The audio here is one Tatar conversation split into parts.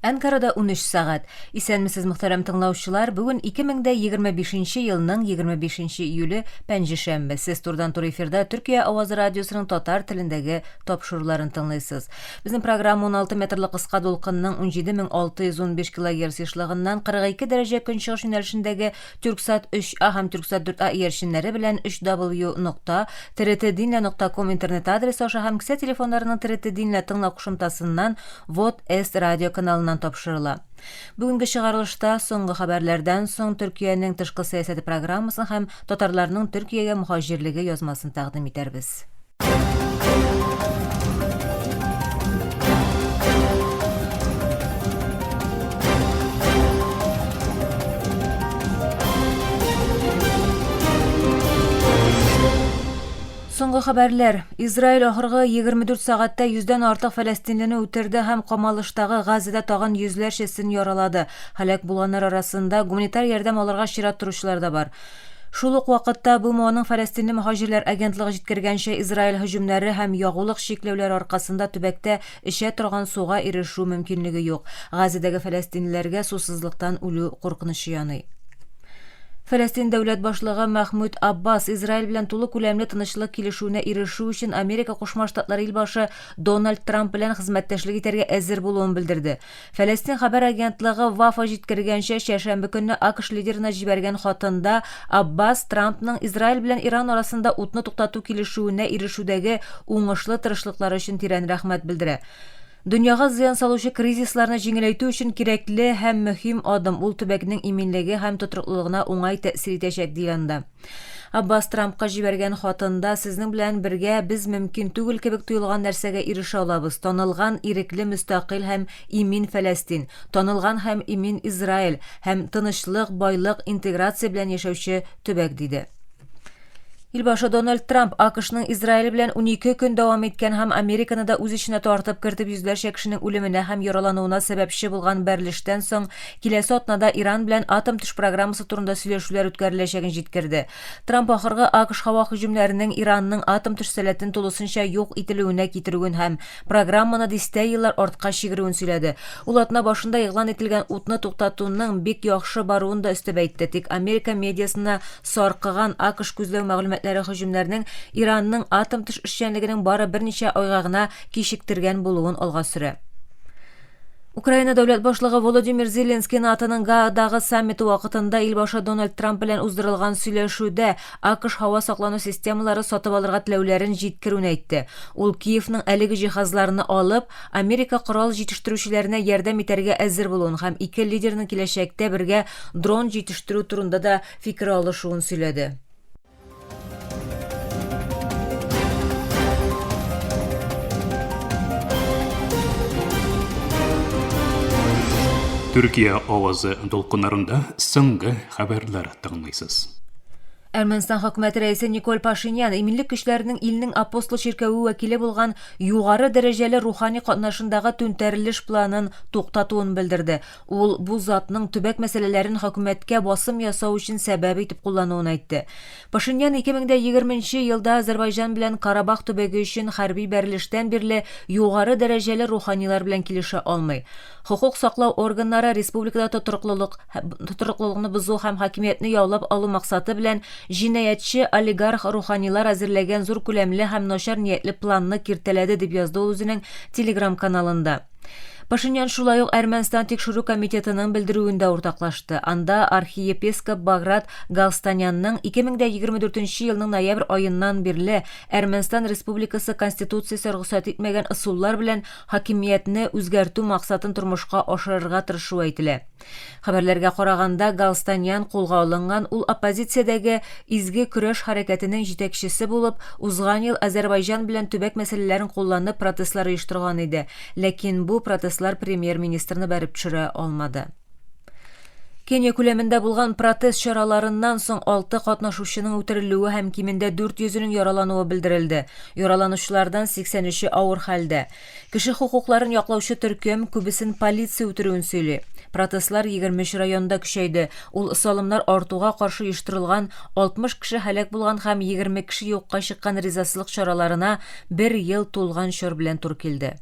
Әнкарада 13 сәгать. Исәнмесез, мөхтәрәм тыңлаучылар. Бүген 2025 елның 25 июле, пәнҗешәмбе. Сез турыдан-туры эфирда Төркия авазы радиосының татар телендәге тапшыруларын тыңлыйсыз. Безнең программа 16 метрлы кыска дулкынның 17615 килогерц ешлыгыннан 42 дәрәҗә көнчыгыш юнәлешендәге Тюрксат 3А һәм Тюрксат 4А иярченнәре белән 3W нокта trtdinle.com интернет адресы аша һәм кесә телефоннарының TRT Dinle тыңлау кушымтасыннан Вот Эст радио каналыннан тапшырыла. Бүгенге чыгарылышта соңгы хәбәрләрдән соң Төркиянең тышкы сәясәте программасын һәм татарларның Төркиягә мөһаҗирлеге язмасын тәкъдим итәрбез. Соңгы хәбәрләр. Израиль ахыргы 24 сәгатьтә йөздән артык фәләстинлене үтерде һәм камалыштагы Газада тагын йөзләрчәсен яралады. Һәлак булганнар арасында гуманитар ярдәм алырга чират торучылар да бар. Шул ук вакытта БМОның Фәләстинле мөһаҗирләр агентлыгы җиткергәнчә, Израиль һөҗүмнәре һәм ягулык чикләүләре аркасында төбәктә эчә торган суга ирешү мөмкинлеге юк. Газадәге фәләстинлеләргә сусызлыктан үлү куркынычы яный. Фәләстин дәүләт башлыгы Мәхмүд Аббас Израиль белән тулы күләмле тынычлык килешүенә ирешү өчен Америка Кушма Штатлары илбашы Дональд Трамп белән хезмәттәшлек итәргә әзер булуын белдерде. Фәләстин хәбәр агентлыгы Вафа җиткергәнчә, чәршәмбе көнне АКШ лидерына җибәргән хатында Аббас Трампның Израиль белән Иран арасында утны туктату килешүенә ирешүдәге уңышлы тырышлыклары өчен тирән рәхмәт белдерә. Дөньяга зыян салучы кризисларны җиңеләйтү өчен кирәкле һәм мөһим адым, ул төбәкнең иминлеге һәм тотрыклылыгына уңай тәэсир итәчәк, диелә анда. Аббас Трампка җибәргән хатында, Сезнең белән бергә без мөмкин түгел кебек тоелган нәрсәгә ирешә алабыз, танылган, ирекле, мөстәкыйль һәм имин Фәләстин, танылган һәм имин Израиль һәм тынычлык, байлык, интеграция белән яшәүче төбәк, диде. Илбашы Дональд Трамп АКШның Израиль белән 12 көн дәвам иткән һәм Американы да үз эченә тартып кертеп йөзләрчә кешенең үлеменә һәм яралануына сәбәпче булган бәрелештән соң киләсе атнада Иран белән атом-төш программасы турында сөйләшүләр үткәреләчәген җиткерде. Трамп ахыргы АКШ һава һөҗүмнәренең Иранның атом-төш сәләтен тулысынча юк ителүенә китерүен һәм программаны дистә еллар артка чигерүен сөйләде. Ул атна башында игълан ителгән утны туктатуның бик яхшы баруын да өстәп әйтте, тик Америка медиасына саркыган АКШ күзләү мәгълүматлары һөҗүмнәрнең Иранның атом-төш эшчәнлегенең бары берничә айга гына кичектергән булуын алга сөрә. Украина дәүләт башлыгы Володимир Зеленский НАТОның Гаагадагы саммиты вакытында илбашы Дональд Трамп белән уздырылган сөйләшүдә АКШ һава саклану системалары сатып алырга теләүләрен җиткерүен әйтте. Ул Киевның әлеге җиһазларны алып, Америка корал җитештерүчеләренә ярдәм итәргә әзер булуын һәм ике лидерның киләчәктә бергә дрон җитештерү турында да фикер алышуын сөйләде. Төркия авазы дулкыннарында соңгы хәбәрләр тыңлыйсыз. Әрмәнстан хөкүмәте рәисе Николь Пашинян иминлек көчләренең илнең апостол чиркәве вәкиле булган югары дәрәҗәле рухани катнашындагы түнтәрелеш планын туктатуын белдерде. Ул бу затның төбәк мәсьәләләрен хөкүмәткә басым ясау өчен сәбәп итеп куллануын әйтте. Пашинян 2020 нче елда Азәрбайҗан белән Карабах төбәге өчен хәрби бәрелештән бирле югары дәрәҗәле руханилар белән килешә алмый. Хокук саклау органнары республикада тотрыклылык тотрыклылыкны бозу һәм хакимиятне яулап алу максаты белән җинаятьче олигарх руханилар әзерләгән зур күләмле һәм начар ниятле планны киртәләде, дип язды ул үзенең Телеграм-каналында. Пашинян шулай ук Әрмәнстан тикшерү комитетының белдерүен дә уртаклашты. Анда архиепископ Баграт Галстанянның 2024 елның ноябрь аеннан бирле Әрмәнстан Республикасы Конституциясе рөхсәт итмәгән ысуллар белән хакимиятне үзгәртү максатын тормышка ашырырга тырышуы әйтелә. Хәбәрләргә караганда, Галстанян кулга алынган, ул оппозициядәге Изге көрәш хәрәкәтенең җитәкчесе булып, узган ел Азәрбайҗан белән төбәк мәсьәләләрен кулланып протестлар оештырган иде. Ләкин бу протестлар премьер-министрны бәреп төшерә алмады. Кения күләмендә булган протест чараларыннан соң алты катнашучының үтерелүе һәм кимендә 400-нең яралануы белдерелде. Яраланучылардан 83-е авыр хәлдә. Кеше хокукларын яклаучы төркем күбесен полиция үтерүен сөйли. Протестлар 23 районда көчәйде. Ул салымнар артуга каршы оештырылган 60 кеше һәлак булган һәм 20 кеше юкка чыккан ризасызлык чараларына бер ел тулган чор белән туры килде.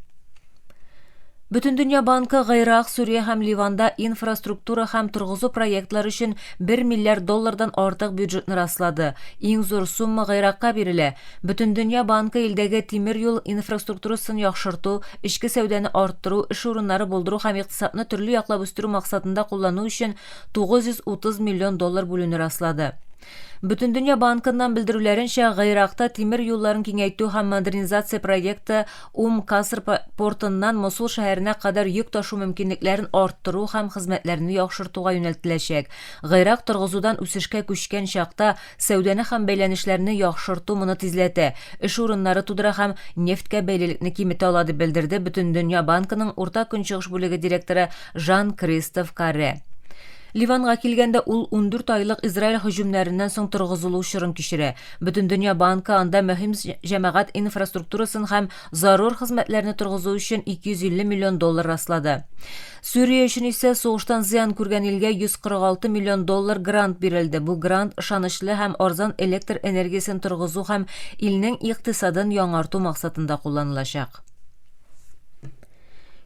Бөтендөнья банкы Гыйрак, Сүрия һәм Ливанда инфраструктура һәм торгызу проектлары өчен 1 миллиард доллардан артык бюджетны раслады. Иң зур сумма Гыйракка бирелә. Бөтендөнья банкы илдәге тимер юл инфраструктурасын яхшырту, эчке сәүдәне арттыру, эш урыннары булдыру һәм икътисадны төрле яклап үстерү максатында куллану өчен 930 миллион доллар бүлүне раслады. Бөтендөнья банкыннан белдерүләренчә, Гыйракта тимер юлларын киңәйтү һәм модернизация проекты Ум-Каср портыннан Мосул шәһәренә кадәр йөк ташу мөмкинлекләрен арттыру һәм хезмәтләрне яхшыртуга юнәлтеләчәк. Гыйрак торгызудан үсешкә күчкән чакта сәүдәне һәм бәйләнешләрне яхшырту моны тизләтә, эш урыннары тудыра һәм нефтькә бәйлелекне киметә ала, дип белдерде Бөтендөнья банкының Урта Көнчыгыш бүлеге директоры Жан-Кристоф Карре. Ливанга килгәндә, ул 14 айлык Израиль һөҗүмнәреннән соң торгызылу чорын кичерә. Бөтендөнья банкы анда мөһим җәмәгать инфраструктурасын һәм зарур хезмәтләрне торгызу өчен 250 миллион доллар раслады. Сүрия өчен исә сугыштан зыян күргән илгә 146 миллион доллар грант бирелде. Бу грант ышанычлы һәм арзан электр энергиясен торгызу һәм илнең икътисадын яңарту максатында кулланылачак.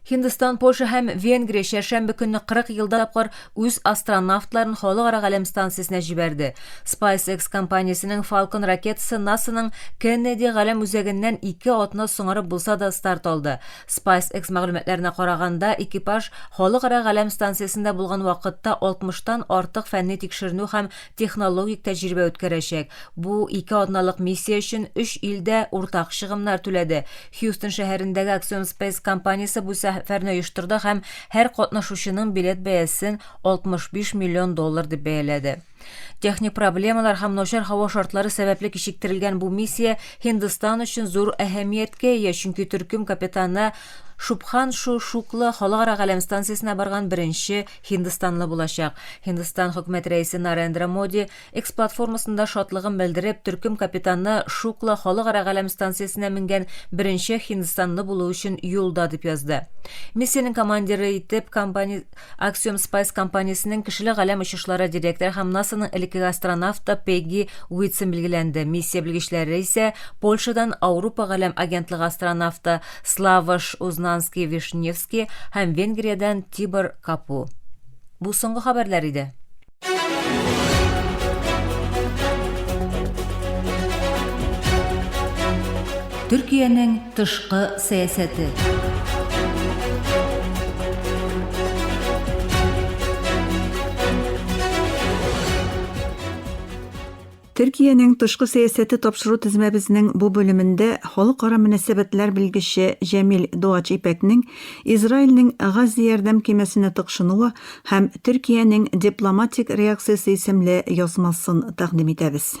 Һиндстан, Польша һәм Венгрия чәршәмбе көнне 40 елда тапкыр үз астронавтларын халыкара галәм станциясенә җибәрде. SpaceX компаниясенең Falcon ракетасы НАСАның Кеннеди галәм үзәгеннән ике атна соңарып булса да старт алды. SpaceX мәгълүматларына караганда, экипаж халыкара галәм станциясендә булган вакытта 60-тан артык фәнни тикшеренү һәм технологик тәҗрибә үткәрәчәк. Бу ике атналык миссия өчен өч ил дә уртак чыгымнар түләде. Хьюстон шәһәрендәге Axiom Space компаниясе бу сәфәрне оештырды һәм һәр катнашучының билет бәясен 65 миллион доллар дип бәяләде. Техник проблемалар һәм начар һава шартлары сәбәпле кичектерелгән бу миссия Һиндстан өчен зур әһәмияткә ия, чөнки төркем капитаны Шубханшу Шукла халыкара галәм станциясенә барган беренче һиндстанлы булачак. Һиндстан хөкүмәт рәисе Нарендра Моди X платформасында шатлыгын белдереп, төркем капитаны Шукла халыкара галәм станциясенә менгән беренче һиндстанлы булу өчен юлда дип язды. Миссиянең командиры итеп компания Axiom Space компаниясенең кешеле галәм очышлары директоры һәм НАСАның элеккеге астронавты Пегги Уитсон билгеләнде. Миссия белгечләре исә Польшадан Аурупа галәм агентлыгы астронавты Славош Узнанский-Вишневский һәм Венгриядән Тибор Капу. Бу соңгы хәбәрләр иде. Төркиянең тышкы сәясәте. Төркиянең тышкы сәясәте тапшыру тезмәбезнең бу бүлемендә халыкара мөнәсәбәтләр белгече Җәмил Доач Ипәкнең Израильнең Газзә ярдәм көймәсенә тыкшынуы һәм Төркиянең дипломатик реакциясе исемле язмасын тәкъдим итәбез.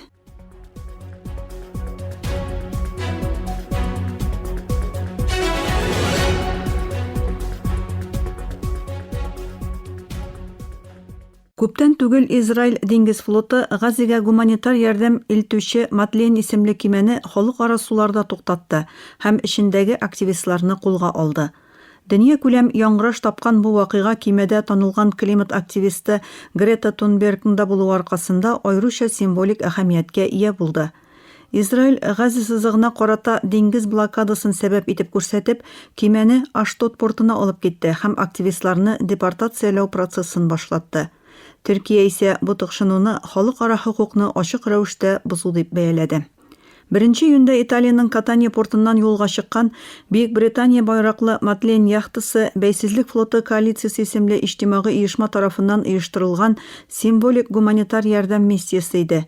Күптән түгел Израиль диңгез флоты Газзәгә гуманитар ярдәм илтүче Мадлен исемле көймәне халыкара суларда туктатты һәм эчендәге активистларны кулга алды. Дөньякүләм яңгыраш тапкан бу вакыйга көймәдә танылган климат активисты Грета Тунбергның да булуы аркасында аеруча символик әһәмияткә ия булды. Израиль Газа сызыгына карата диңгез блокадасын сәбәп итеп күрсәтеп, көймәне Ашдод портына алып китте һәм активистларны депортацияләү процессын башлатты. Төркия исә бу тыкшынуны халыкара хокукны ачык рәвештә бозу дип бәяләде. Беренче июньдә Италиянең Катания портыннан юлга чыккан Бөекбритания байраклы Мадлен яхтасы Бәйсезлек флоты коалициясе исемле иҗтимагый оешма тарафыннан оештырылган символик гуманитар ярдәм миссиясе иде.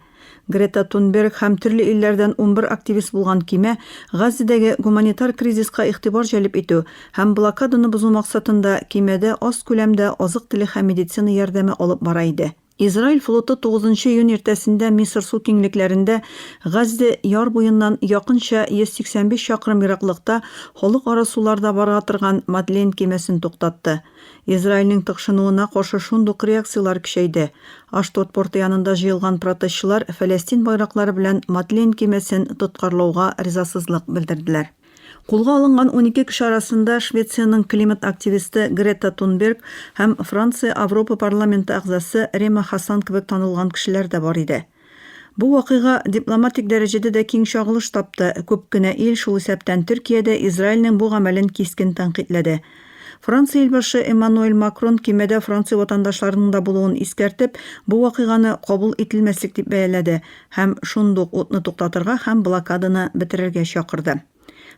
Грета Тунберг һәм төрле илләрдән 11 активист булган көймә Газзәдәге гуманитар кризиска игътибар җәлеп итү һәм блокаданы бозу максатында көймәдә аз күләмдә азык-төлек һәм медицина ярдәме алып бара иде. Израиль флоты тугызынчы июнь иртәсендә Мисыр су киңлекләрендә Газзә яр буеннан якынча 185 чакрым ераклыкта халыкара суларда бара торган Мадлен көймәсен туктатты. Израильнең тыкшынуына каршы шундук реакцияләр көчәйде. Ашдод порты янында җыелган протестчылар Фәләстин байраклары белән Мадлен көймәсен тоткарлауга ризасызлык белдерделәр. Кулга алынган 12 кеше арасында Швециянең климат активисты Грета Тунберг һәм Франция Авропа парламенты әгъзасы Рема Хасан кебек танылган кешеләр дә бар иде. Бу вакыйга дипломатик дәрәҗәдә дә киң чагылыш тапты, күп кенә ил, шул исәптән Төркия дә Израильнең бу гамәлен кискен тәнкыйтьләде. Франция илбашы Эммануэль Макрон кимәдә Франция ватандашларының да булуын искәртеп, бу вакыйганы кабул ителмәслек дип бәяләде һәм шундук утны туктатырга һәм блокаданы бетерергә чакырды.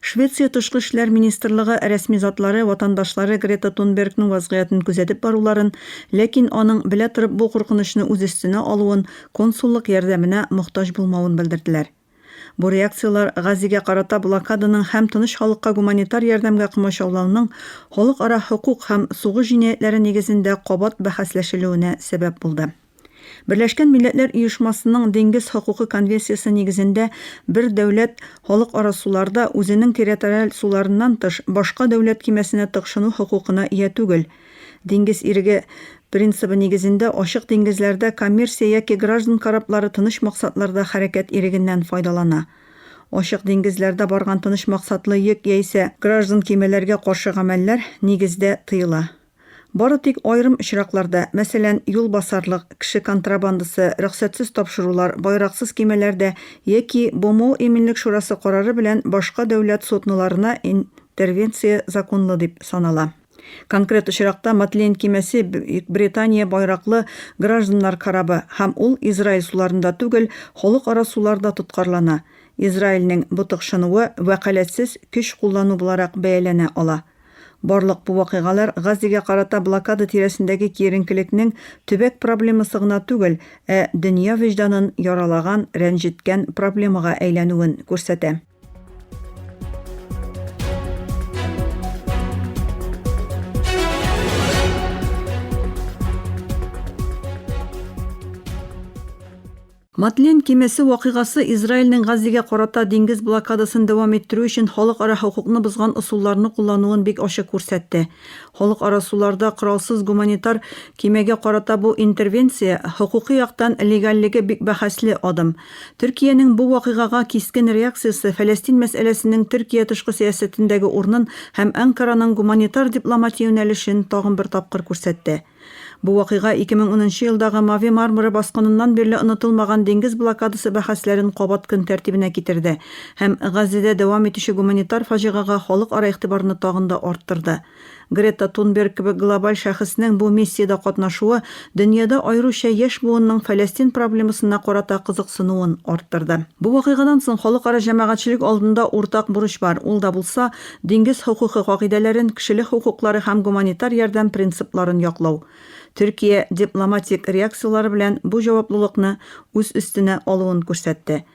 Швеция тышкы эшләр министрлыгы рәсми затлары ватандашлары Грета Тунбергның вазгыятен күзәтеп баруларын, ләкин аның белә торып бу куркынычны үз өстенә алуын, консуллык ярдәменә мохтаҗ булмавын белдерделәр. Бу реакцияләр Газигә карата блокаданың һәм тыныч халыкка гуманитар ярдәмгә комачаулауның халыкара хокук һәм сугыш җинаятьләре нигезендә кабат бәхәсләшелүенә сәбәп булды. Берләшкән Милләтләр Оешмасының Диңгез хокукы конвенциясе нигезендә бер дәүләт халыкара суларда үзенең территориаль суларыннан тыш башка дәүләт кимәсенә тыкшыну хокукына ия түгел. Диңгез иреге принцибы нигезендә ачык диңгезләрдә коммерция яки граждан кораблары тыныч максатларда хәрәкәт ирегеннән файдалана. Ачык диңгезләрдә барган тыныч максатлы йөк яисә граждан кимәләргә каршы гамәлләр, нигездә, тыела. Бары тик аерым очракларда, мәсәлән, юлбасарлык, кеше контрабандасы, рөхсәтсез тапшырулар, байраксыз кимәләрдә яки БОМО Иминлек шурасы карары белән башка дәүләт судноларына интервенция законлы дип санала. Конкрет очракта Матлен кимәсе Бөекбритания байраклы гражданнар корабы һәм ул Израиль суларында түгел, халыкара суларда тоткарлана. Израильнең бу тыкшынуы вәкаләтсез көч куллану буларак бәяләнә ала. Барлык бу вакыйгалар Газзегә карата блокада тирәсендәге киеренкелекнең төбәк проблемасы гына түгел, ә дөнья вөҗданын яралаган, рәнҗеткән проблемага әйләнүен күрсәтә. Мадлен кимәсе вакыйгасы Израильнең Газзегә карата диңгез блокадасын дәвам иттерү өчен халыкара хокукны бозган ысулларны куллануын бик ачык күрсәтте. Халыкара суларда коралсыз гуманитар кимәгә карата бу интервенция, хокукый яктан легальлеге бик бәхәсле адым. Төркиянең бу вакыйгага кискен реакциясе Фәләстин мәсьәләсенең Төркия тышкы сәясәтендәге урынын һәм Әнкараның гуманитар дипломатия юнәлешен тагын бер тапкыр күрсәтте. Бу вакыйга 2010 нчы елдагы Мави Мармара баскыныннан бирле онытылмаган диңгез блокадасы бәхәсләрен кабат көн тәртибенә китерде һәм Газзедә дәвам итүче гуманитар фаҗигагә халыкара игътибарны тагын да арттырды. Грета Тунберг кебек глобаль шәхеснең бу миссиядә катнашуы дөньяда аеруча яшь буынның Фәләстин проблемасына карата кызыксынуын арттырды. Бу вакыйгадан соң халыкара җәмәгатьчелек алдында уртак бурыч бар, ул да булса, диңгез хокукы кагыйдәләрен, кешелек хокуклары һәм гуманитар ярдәм принципларын яклау. Төркия дипломатик реакцияләре белән бу җаваплылыкны үз өстенә алуын күрсәтте.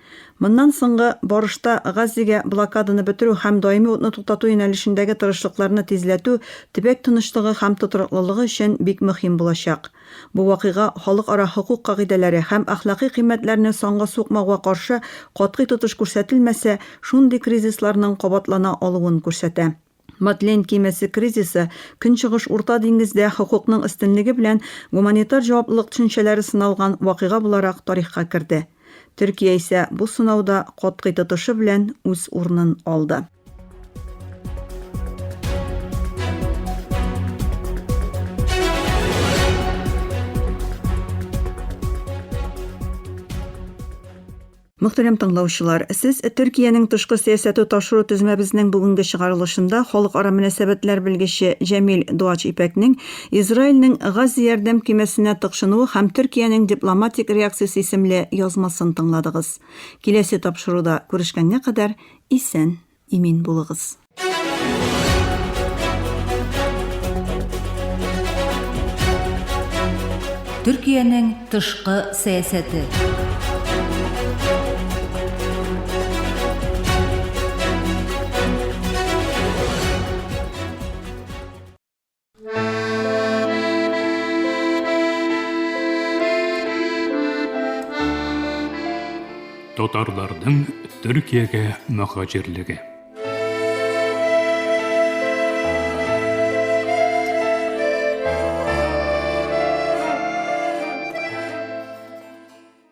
Моннан соңгы барышта Газзегә блокаданы бетерү һәм даими утны туктату юнәлешендәге тырышлыкларны тизләтү төбәк тынычлыгы һәм тотрыклылыгы өчен бик мөһим булачак. Бу вакыйга халыкара хокук кагыйдәләре һәм әхлакый кыйммәтләрне санга сукмауга каршы катгый тотыш күрсәтелмәсә, шундый кризисларның кабатлана алуын күрсәтә. Мадлен кимәсе кризисы Көнчыгыш Урта диңгездә хокукның өстенлеге белән гуманитар җаваплылык төшенчәләре сыналган вакыйга буларак тарихка керде. Төркия исә бу сынауда катгый тотышы белән үз урынын алды. Мөхтәрәм тыңлаучылар, сез Төркиянең тышкы сәясәте ташыру төзмәбезнең бүгенге чыгарылышында халыкара мөнәсәбәтләр белгече Җәмил Дуач Ипәкнең Израильнең Газзә ярдәм кимәсенә тыкшынуы һәм Төркиянең дипломатик реакциясе исемле язмасын тыңладыгыз. Киләсе тапшыруда күрешкәнгә кадәр исән, имин булыгыз. Төркиянең тышкы сәясәте. Татарларның Төркиягә мөһаҗирлеге.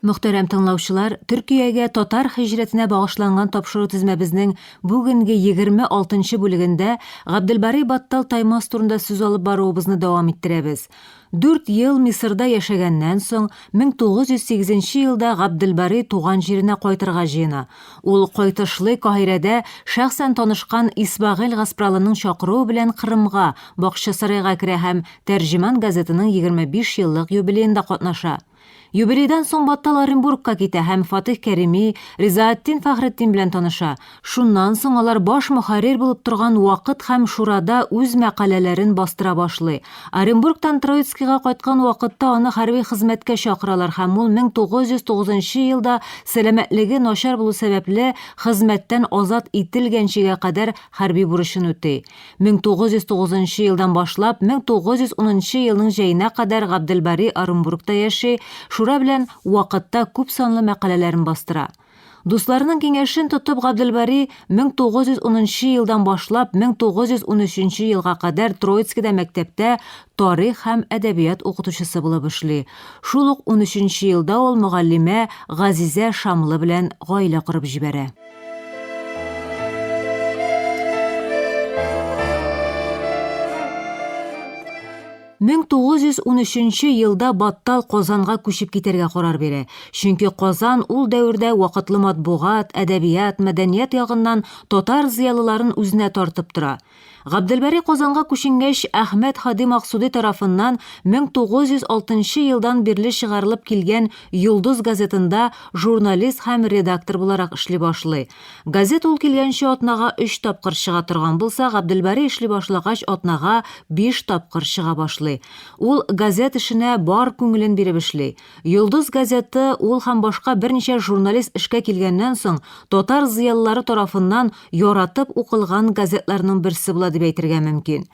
Мөхтәрәм тыңлаучылар, Төркиягә татар һиҗрәтенә багышланган тапшыру тезмәбезнең бүгенге 26 нчы бүлегендә Габделбарый Баттал Таймас турында сүз алып баруыбызны дәвам иттерәбез. Дүрт ел Мисырда яшәгәннән соң, 1908 нче елда Габделбарый туган җиренә кайтырга җыена. Ул кайтышлый Каһирәдә шәхсән танышкан Исмәгыйль Гаспралының чакыруы белән Кырымга, Бакчасарайга керә һәм Тәрҗеман газетының 25 еллык юбилеенда катнаша. Юбилейдан соң Баттал Оренбургка китә һәм Фатыйх Кәрими, Ризаэтдин Фәхретдин белән таныша. Шуннан соң алар баш мөхәррир булып торган Вакыт һәм Шурада үз мәкаләләрен бастыра башлый. Оренбургтан Троицкига кайткан вакытта аны хәрби хезмәткә чакыралар һәм ул 1909 нчы елда сәламәтлеге начар булу сәбәпле хезмәттән азат ителгәнчегә кадәр хәрби бурычын үти. 1909 нчы елдан башлап 1910 нчы елның җәенә кадәр Габделбари Оренбургта яши, Шура белән Вакытта күп санлы мәкаләләрен бастыра. Дусларының киңәшен тотып Габделбари 1910 нчы елдан башлап 1913 нче елга кадәр Троицкида мәктәптә тарих һәм әдәбият укытучысы булып эшли. Шул ук унөченче елда ул мөгаллимә Газизә Шамлы белән гаилә корып җибәрә. 1913 елда Баттал Казанга күчеп китәргә карар бирә. Чөнки Казан ул дәвердә вакытлы матбугат, әдәбият, мәдәният ягыннан татар зыялыларын үзенә тартып тора. Габделбари Казанга күченгәч, Әхмәт Һади Максуди тарафыннан 1906 елдан бирле чыгарылып килгән Йолдыз газетында журналист һәм редактор буларак эшли башлый. Газет ул килгәнче атнага өч тапкыр чыга торган булса, Габделбари эшли башлагач атнага биш тапкыр чыга башлый. Ул газет эшенә бар күңелен биреп эшли. Йолдыз газеты ул һәм башка берничә журналист эшкә килгәннән соң татар зыялылары тарафыннан яратып укылган газетларның берсе була дип әйтергә мөмкин.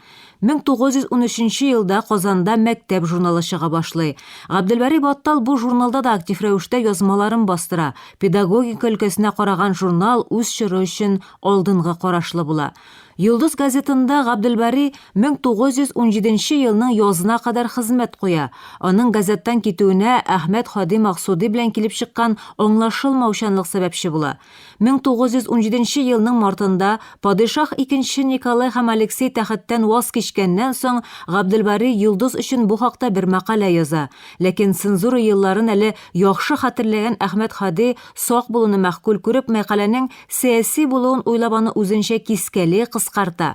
1913 елда Казанда Мәктәп журналы чыга башлый. Габделбари Баттал бу журналда да актив рәвештә язмаларын бастыра. Педагогика өлкәсенә караган журнал үз чоры өчен алдынгы карашлы була. Йолдыз газетында Габделбари 1917 елның язына кадәр хезмәт куя. Аның газеттан китүенә Әхмәт Һади Максуди белән килеп чыккан аңлашылмаучанлык сәбәпче була. 1917 елның мартында падишаһ Икенче Николай һәм Алексей тәхеттән ваз кичкәннән соң Габделбари Йолдыз өчен бу хакта бер мәкалә яза. Ләкин цензура елларын әле яхшы хәтерләгән Әхмәт Һади сак булуны мәгъкуль күреп, мәкаләнең сәяси булуын уйлап аны үзенчә кискәли, кыскарта.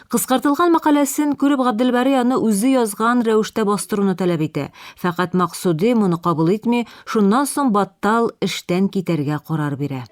Кыскартылган мәкаләсен күреп Габделбари аны үзе язган рәвештә бастыруны таләп итә. Фәкать Максуди моны кабул итми, шуннан соң Баттал эштән китәргә карар бирә.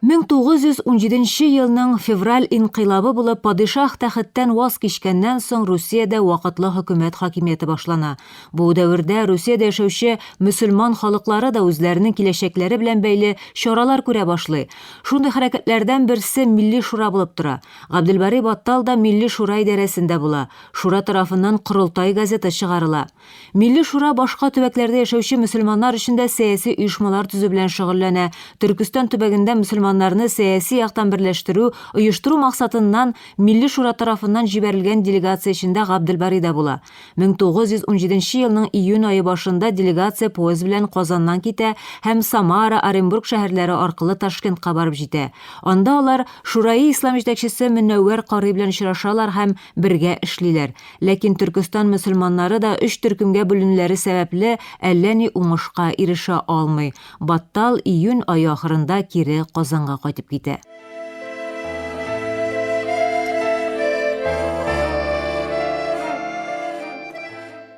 1917 елның февраль инкыйлабы булып падишаһ тәхеттән ваз кичкәннән соң Русиядә вакытлы хөкүмәт хакимияте башлана. Бу дәвердә Русиядә яшәүче мөселман халыклары да үзләренең киләчәкләре белән бәйле чаралар күрә башлый. Шундый хәрәкәтләрдән берсе Милли шура булып тора. Габделбари Баттал да Милли шура идарәсендә була. Шура тарафыннан Корылтай газеты чыгарыла. Милли шура башка төбәкләрдә яшәүче мөселманнар өчен дә сәяси оешмалар төзү белән шөгыльләнә. Төркестан төбәгендә мөселманнарны сәяси яктан берләштерү, оештыру максатыннан Милли шура тарафыннан җибәрелгән делегация эчендә Габделбари да була. 1917 елның июнь ае башында делегация поезд белән Казаннан китә һәм Самара, Оренбург шәһәрләре аркылы Ташкентка барып җитә. Анда алар Шураи ислам җитәкчесе Мөнәввәр карый белән очрашалар һәм бергә эшлиләр. Ләкин Төркестан мөселманнары да өч төркемгә бүленүләре сәбәпле әллә ни уңышка ирешә алмый. Баттал июнь ае ахырында кире Казанга кайтып китә.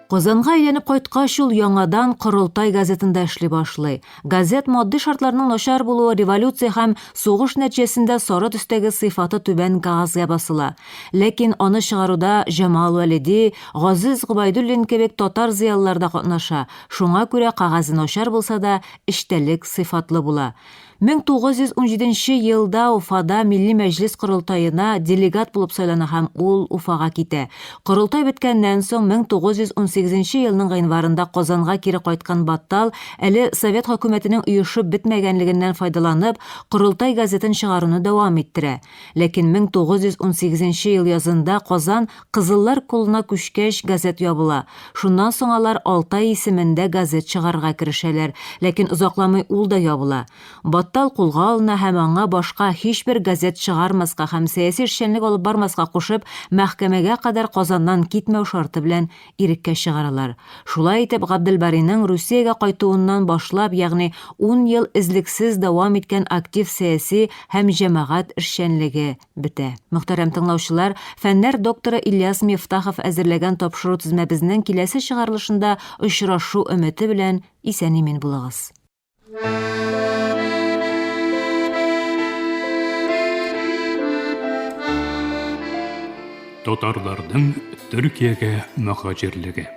Казанга әйләнеп кайткач, ул яңадан Корылтай газетында эшли башлый. Газет матди шартларның начар булуы, революция һәм сугыш нәтиҗәсендә сары төстәге сыйфаты түбән кәгазьгә басыла. Ләкин аны чыгаруда Җамал Вәлиди, Газиз Гобәйдуллин кебек татар зыялылары да катнаша, шуңа күрә кәгазе начар булса да, эчтәлек сыйфатлы була. 1917 елда Уфада Милли Мәҗлес корылтаена делегат булып сайлана һәм ул Уфага китә. Корылтай беткәннән соң 1918 елның гыйнварында Казанга кире кайткан Баттал, әле Совет хөкүмәтенең оешып бетмәгәнлегеннән файдаланып, Корылтай газетын чыгаруны дәвам иттерә. Ләкин 1918 ел язында Казан кызыллар кулына күчкәч, газет ябыла. Шуннан соң алар Алтай исемендә газет чыгарырга керешәләр, ләкин озакламый ул да ябыла. Баттал кулга алына һәм аңа башка һичбер газет чыгармаска һәм сәяси эшчәнлек алып бармаска кушып, мәхкәмәгә кадәр Казаннан китмәү шарты белән иреккә чыгаралар. Шулай итеп, Габделбариның Русиягә кайтуыннан башлап, ягъни ун ел эзлексез дәвам иткән актив сәяси һәм җәмәгать эшчәнлеге бетә. Мөхтәрәм тыңлаучылар, фәннәр докторы Ильяс Мифтахов әзерләгән тапшыру тезмәбезнең киләсе чыгарылышында очрашу өмете белән исән-имин булыгыз. Татарларның Төркиягә мөһаҗирлеге.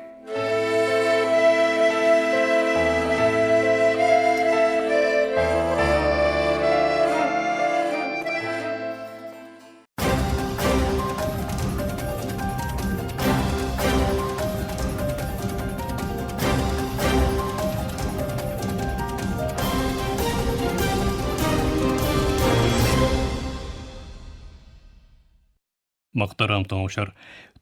Мөхтәрәм тыңлаучылар,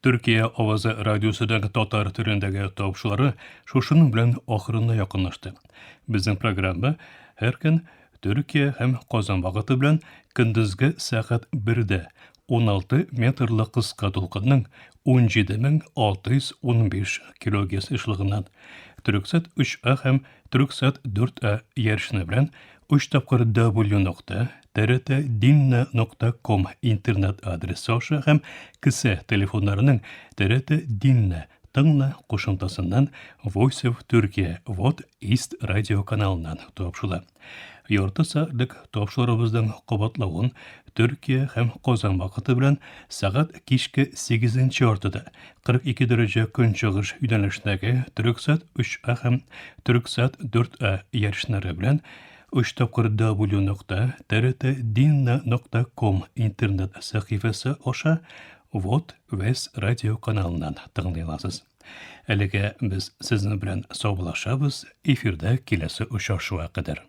Төркия авазы радиосының татар телендәге тапшырулары шушының белән ахырына якынлашты. Безнең программа һәр көн Төркия һәм Казан вакыты белән көндезге сәгать 1дә 16 метрлы кыска дулкынның 17615 килогерц ешлыгыннан Төрксат 3А һәм Төрксат 4А ярышны белән 3 тапкыр W нокта TRT нокта ком интернет адресы аша һәм кесә телефоннарының TRT Dinle тыңла кушымтасыннан Voice of Turkey Вот East радио каналыннан тапшыла. Ярты сәгатьлек тапшырубызның кабатлавын Төркия һәм Казан вакыты белән сәгать кичке 8 яртыда 42 дәрәҗә көнчыгыш юнәлешендәге Төрексат 3А һәм Төрексат 4А ярышнары белән 3 тапкыр W нокта TRT нокта ком интернет сәхифәсе аша Вот Вес радио каналыннан тыңлый аласыз. Әлегә без сезнең белән саубуллашабыз, эфирда киләсе очрашуга кадәр.